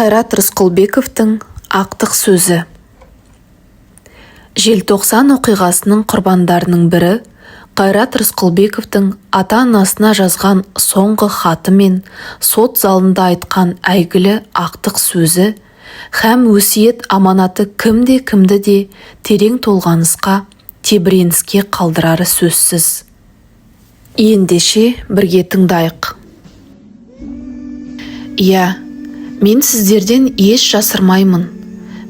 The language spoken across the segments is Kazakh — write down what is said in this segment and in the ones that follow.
Қайрат Рысқұлбековтің ақтық сөзі. Желтоқсан оқиғасының құрбандарының бірі Қайрат Рысқұлбековтің ата-анасына жазған соңғы хаты мен сот залында айтқан әйгілі ақтық сөзі һәм өсиет-аманаты кімде-кімді де терең толғанысқа, тебіреніске қалдырары сөзсіз. Ендеше бірге тыңдайық. Иә, мен сіздерден еш жасырмаймын.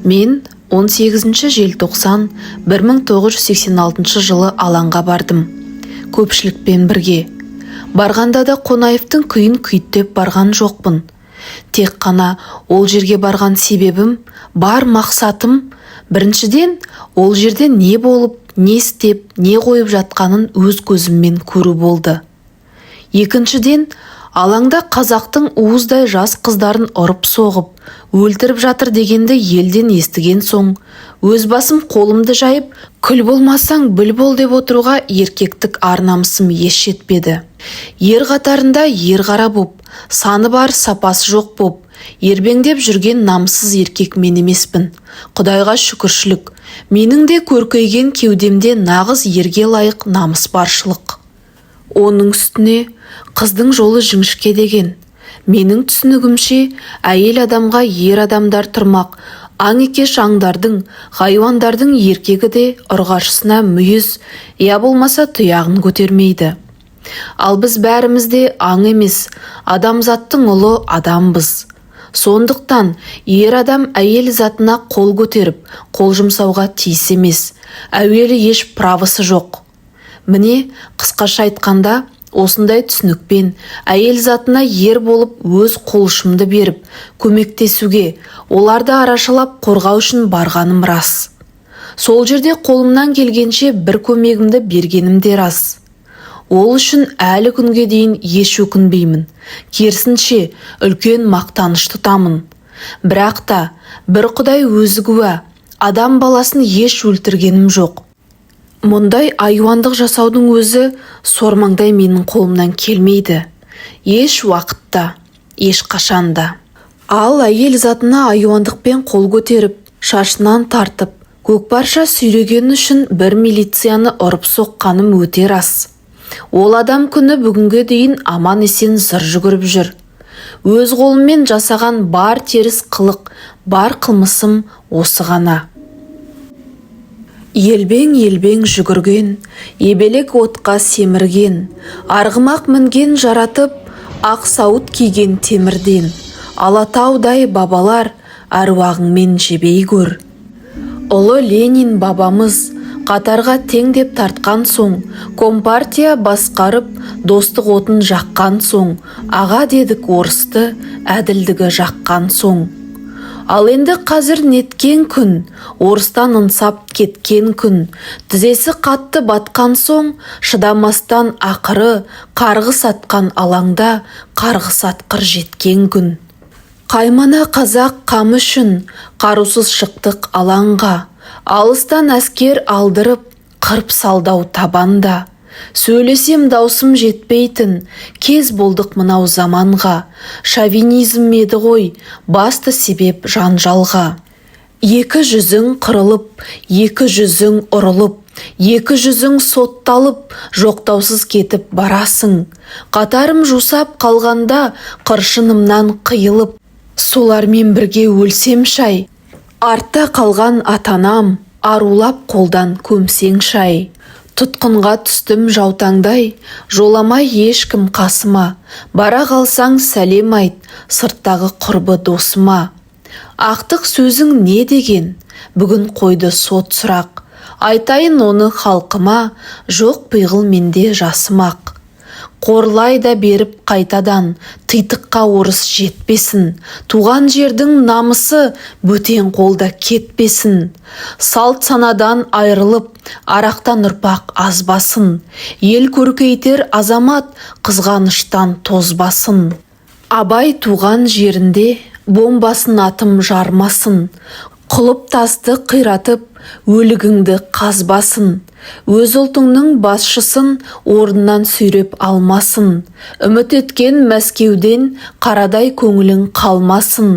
Мен 18 желтоқсан 1986 жылы алаңға бардым. Көпшілікпен бірге. Барғанда да Қонаевтың күйін күйттеп барған жоқпын. Тек қана ол жерге барған себебім, бар мақсатым, біріншіден, ол жерде не болып, не істеп, не қойып жатқанын өз көзіммен көру болды. Екіншіден, алаңда қазақтың уыздай жас қыздарын ұрып-соғып, өлтіріп жатыр дегенді елден естіген соң, өз басым қолымды жайып, күл болмасаң бүл бол деп отыруға еркектік ар-намысым еш жетпеді. Ер қатарында ер қара боп, саны бар сапасы жоқ боп, ербеңдеп жүрген намыссыз еркек мен емеспін. Құдайға шүкіршілік, менің де көркейген кеудемде нағыз ерге лайық намыс баршылық. Оның үстіне қыздың жолы жіңішке деген. Менің түсінігімше, әйел адамға ер адамдар тұрмақ, аң екеш аңдардың, хайуандардың еркегі де ұрғашысына мүйіз, я болмаса тұяғын көтермейді. Ал біз бәріміз де аң емес, адамзаттың ұлы адамбыз. Сондықтан ер адам әйел затына қол көтеріп, қол жұмсауға тиіс емес, әуелі еш правосы жоқ. Міне, қысқаша айтқанда, осындай түсінікпен әйел затына ер болып өз қол ұшымды беріп, көмектесуге, оларды арашалап қорғау үшін барғаным рас. Сол жерде қолымнан келгенше бір көмегімді бергенім де рас. Ол үшін әлі күнге дейін еш өкінбеймін. Керісінше, үлкен мақтаныш тұтамын. Бірақ та бір Құдай өзі куә, адам баласын еш өлтіргенім жоқ. Мұндай айуандық жасаудың өзі сормаңдай менің қолымнан келмейді. Еш уақытта, еш қашан да. Ал әйел затына айуандықпен қол көтеріп, шашынан тартып, көкпарша сүйрегені үшін бір милицияны ұрып соққаным өте рас. Ол адам күні бүгінге дейін аман-есен зыр жүгіріп жүр. Өз қолыммен жасаған бар теріс қылық, бар қылмысым осы ғана. Елбең-елбең жүгірген, ебелек отқа семірген, арғымақ мінген жаратып, ақ сауыт киген темірден, Алатаудай бабалар, әруағыңмен жебей көр. Ұлы Ленин бабамыз қатарға тең деп тартқан соң, компартия басқарып, достық отын жаққан соң, аға дедік орысты, әділдігі жаққан соң. Ал енді қазір неткен күн, орыстан ынсап кеткен күн, тізесі қатты батқан соң, шыдамастан ақыры қарғыс атқан алаңда қарғыс атқыр жеткен күн. Қаймана қазақ қамы үшін қарусыз шықтық алаңға, алыстан әскер алдырып, қырып салды-ау табанда. Сөйлесем даусым жетпейтін, кез болдық мынау заманға, шовинизм еді ғой басты себеп жанжалға. Екі жүзің қырылып, екі жүзің ұрылып, екі жүзің сотталып, жоқтаусыз кетіп барасың. Қатарым жусап қалғанда қыршынымнан қиылып, солармен бірге өлсем шай, артта қалған ата-анам, арулап қолдан көмсең шай. Тұтқынға түстім жаутаңдай, жоламай ешкім қасыма, бара қалсаң сәлем айт, сырттағы құрбы досыма. Ақтық сөзің не деген, бүгін қойды сот сұрақ, айтайын оны халқыма, жоқ пиғыл менде жасымақ. Қорлай да беріп қайтадан, титыққа орыс жетпесін, туған жердің намысы бөтен қолда кетпесін. Салт санадан айырылып, арақтан ұрпақ азбасын, ел көркейтер азамат қызғаныштан тозбасын. Абай туған жерінде бомбасын атым жармасын, құлып тасты қиратып, өлігіңді қазбасын. Өз ұлтыңның басшысын орнынан сүйреп алмасын. Үміт еткен Мәскеуден қарадай көңілің қалмасын.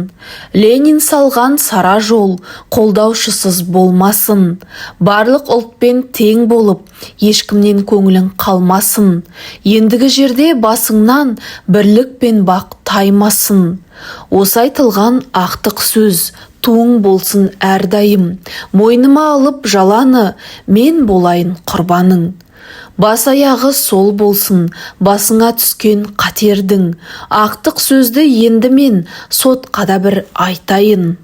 Ленин салған сара жол қолдаушысыз болмасын. Барлық ұлтпен тең болып, ешкімнен көңілің қалмасын. Ендігі жерде басыңнан бірлік пен бақ таймасын. Осы айтылған ақтық сөз туың болсын әрдайым. Мойныма алып жаланы, мен болайын құрбаның. Бас аяғы сол болсын басыңа түскен қатердің. Ақтық сөзді енді мен сотқа да бір айтайын.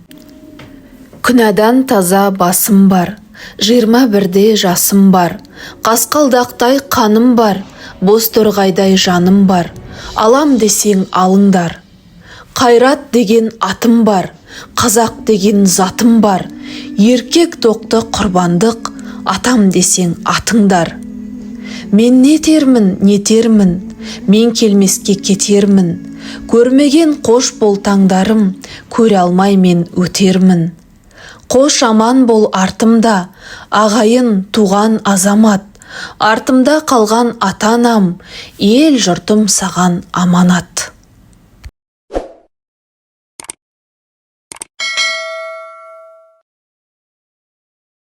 Күнәдан таза басым бар, 21-де жасым бар. Қасқалдақтай қаным бар, бозторғайдай жаным бар. Алам десең, алыңдар. Қайрат деген атым бар, қазақ деген затым бар. Еркек тоқты құрбандық атам десең, атыңдар. Мен нетермін, нетермін, мен келмеске кетермін. Көрмеген қош бол таңдарым, көре алмай мен өтермін. Қош, аман бол, артымда ағайын туған азамат. Артымда қалған ата-анам, ел жұртым саған аманат.